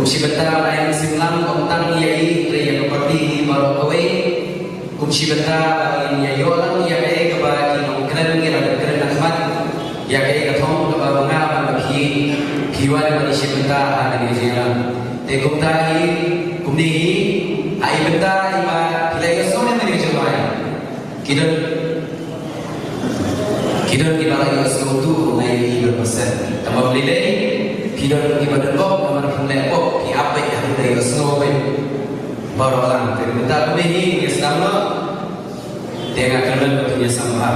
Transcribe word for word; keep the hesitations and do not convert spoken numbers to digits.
Shi bynta ba ngin sim lang ym tang ïa i hynrei ïa ka party hi baroh kawei. Kum shi bynta ba ngin ïa ïoh lang ïa kaei kaba ki nongkren ki la dep kren na khmat, ïa kaei ka thong kaba ma nga bad ma phi, phi wan bad shi bynta ha kane ka jingïalang. Te kumta hi, kumne hi, ha i bynta iba phi la ïohsngew na kane ka jingrwai. Ki don, ki don kiba la ïohsngew tu na i don percent. Tangba balei dei, ki don kiba don bok, namar kim leh bok, ki ap beit, ha ki la ïohsngew beit. Baroh lang, te mynta kumne hi, ngi sdang noh. Te nga kyrmen ba kin ïasam bha.